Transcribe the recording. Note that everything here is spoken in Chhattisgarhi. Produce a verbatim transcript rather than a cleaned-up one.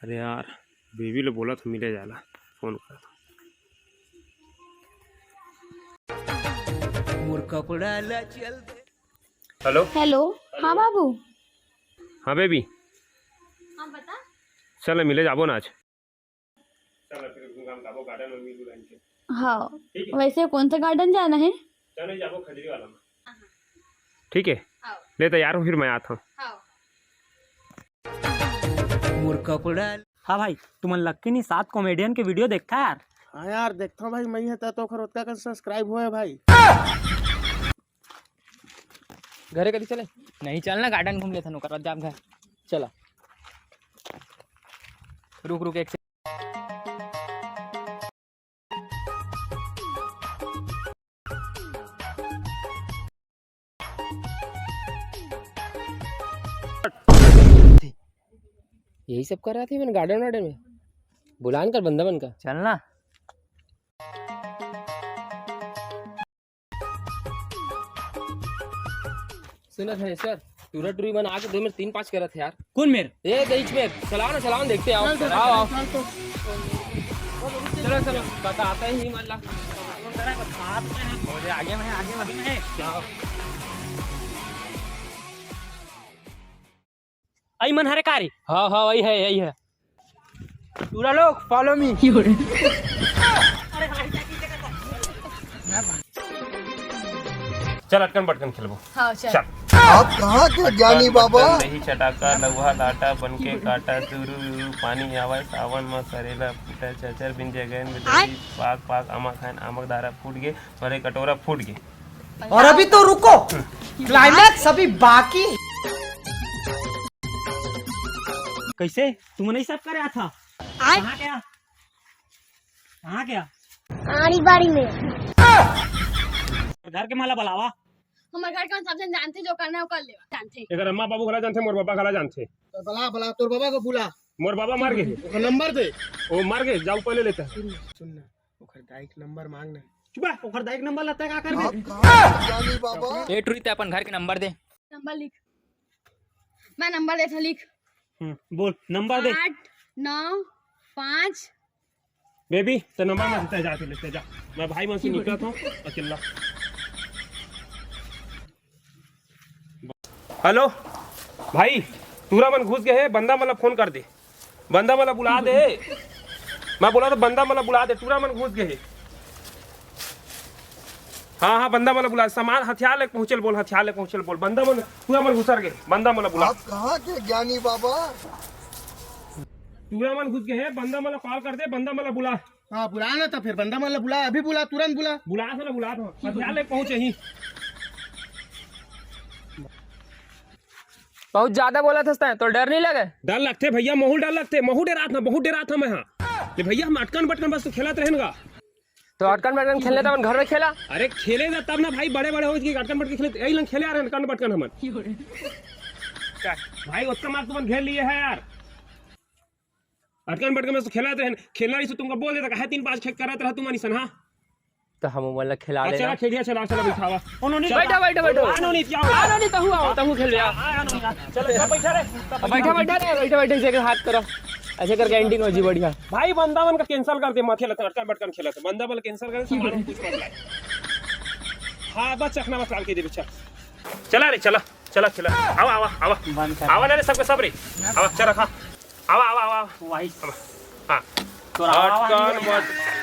अरे यार, बेबी ले बोलत हँव मिले जाय ला, फोन करत हँव। मोर कपड़ा ला चल दे। हेलो। हेलो। हाँ बाबू। हाँ बेबी। हाँ बता। चल मिले जाबो ना आज। चल फिर घूम घाम के आबो garden में, मिल जुल के। हाँ। ठीक है। वैसे कौन सा garden जाना है? चल नहीं जाबो खजरी वाला में। ठीक है। हाँ। ले तैयार हो फिर मैं आत हँव। हाँ। मोर कपड़ा। हाँ भाई, तुमन लक्की निषाद comedian के video देखथा यार? हाँ यार, देखथँव भाई, मैं हे त तो ओखर ओतका कन subscribe होय भाई। घरे कदी चले? नहीं, चल ना, garden घूम लेथन, ओकर बाद जाब घर। चला। रुक, रुक, एक यही सब कर रहा था मन garden वार्डन में। बुलान कर बंदा मन का। चल ना। सुनत हे सर, टूरा टूरी मन आके दो मिनट तीन पाँच करत हे यार। कौन मेर? ए, दईच मेर। चलाओ ना, चलाओ ना, देखते आओ। चल तो, आओ, आओ। चल तो। चलो, चलो, बताते ही मन ला। आगे में है, आगे में है। आओ। आई मन हरे का रे? हाँ, हाँ, वही है, यही है। टूरा लोग, follow me। चल, अटकन बटकन खेलबो। हाँ, चल। चल। आप कहाँ के ज्ञानी बाबा? दही चटाका, लउहा लाटा, बन के काटा, दुरु दुरु, पानी आवा, सावन म करेला फूटा, चचर बिन जगन में दही, पाक पाक, आमा खान, आमक दारा फूट गे, अरे कटोरा फूट गे। और अभी तो रुको, climax अभी बाकी। कैसे? तुमन ही सब करे था? आय? कहाँ गया? कहाँ गया? आड़ी बाड़ी में। घर के मन ला बुलावा। हमर घर के मन सब झन जानथे, जो करना है वो कर लेवा, जानथे। एकर अम्मा बाबू घला जानथे, मोर बाबा घला जानथे। तो बुला, बुला, तोर बाबा को बुला। मोर बाबा मर गे। ओकर नंबर दे। वो मर गे, जाओ पहले लेता है। सुन ना, सुन ना, ओकर दाई के नंबर मांग ना। चुप बा, ओकर दाई के नंबर ला तैं का करबे? ए टुरी, तैं अपन घर के नंबर दे। नंबर लिख। मैं नंबर देथँव, लिख। हम्म, बोल, नंबर दे। आठ नौ पाँच। बेबी, तैं नंबर मत दे, जा, तैं ले, तैं जा। मैं भाई मन से निकलत हँव, अकेला। हेलो, भाई, टूरा मन घुस गे हे, बंदा मन ला फोन कर दे। बंदा मन ला बुला दे। मैं बोलत हँव बंदा मन ला बुला दे, टूरा मन घुस गे हे। हाँ, हाँ, बंदा मन ला बुला, सामान हथियार लेके पहुँचे ल बोल, हथियार लेके पहुँचे ल बोल, बंदा मन, टूरा मन घुसर गे, बंदा मन ला बुला। आप कहाँ के ज्ञानी बाबा? टूरा मन घुस गे हे, बंदा मन ला call कर दे, बंदा मन ला बुला। हाँ, बुला ना तो फिर बंदा मन ला बुला, अभी बुला, तुरंत बुला। बुला तो ना, बुला तो। हथियार लेके पहुँचे ही। बहुत ज्यादा बोलत हस तैं, तोला डर नहीं लगे? डर लगथे भैया, महू डर लगथे, महू डेरात हँव, बहुत डेरात हँव मैं। हाँ, ये भैया हम अटकन बटकन बस तो खेलत रहेन गा। तो अटकन बटकन खेलना तो अपन घर में खेला। अरे खेले ना तब ना भाई, बड़े बड़े हो गए, अटकन बटकन खेले, यही लंग खेले आ रहे हैं अटकन बटकन हमन। भाई ओतका मार तुमन घेर लिए है यार। अटकन बटकन में तो खेलत रहेन, खेलना रही तो तुमको बोल देता, काहे तीन पाँच खेल करत रहा तुमन इसन, हाँ? तो हम मन ला खिला अच्छा, लेना। खेलिया, चला, चला, बैठावा। ओ नोनी, चला। बैठा, बैठा, बैठा। आ नोनी, क्या हो? आ नोनी, तहू आओ, तहू खेल रहा। आ, आ नोनी, आ। चलो, सब बैठा रे। अब बैठा, बैठा रे, बैठा, बैठा, इसे हाथ करो। ऐसे करके ending हो जी, बढ़िया। भाई, बंदा मन का cancel कर दे, मत खेलत, अटकन बटकन खेलत। बंदा मन cancel कर दे, सामान कुछ मत लाए। हाँ, बस चखना बस डाल के दे, चल। चला रे, चला, चला, चला। आवा, आवा, आवा। बंद कर। आवा ना रे, सबके सब रे। आवा, चला, खा। आवा, आवा, आवा। वाइस। आवा। हाँ। तोरा आवा, आवा, अटकन आवा। बट-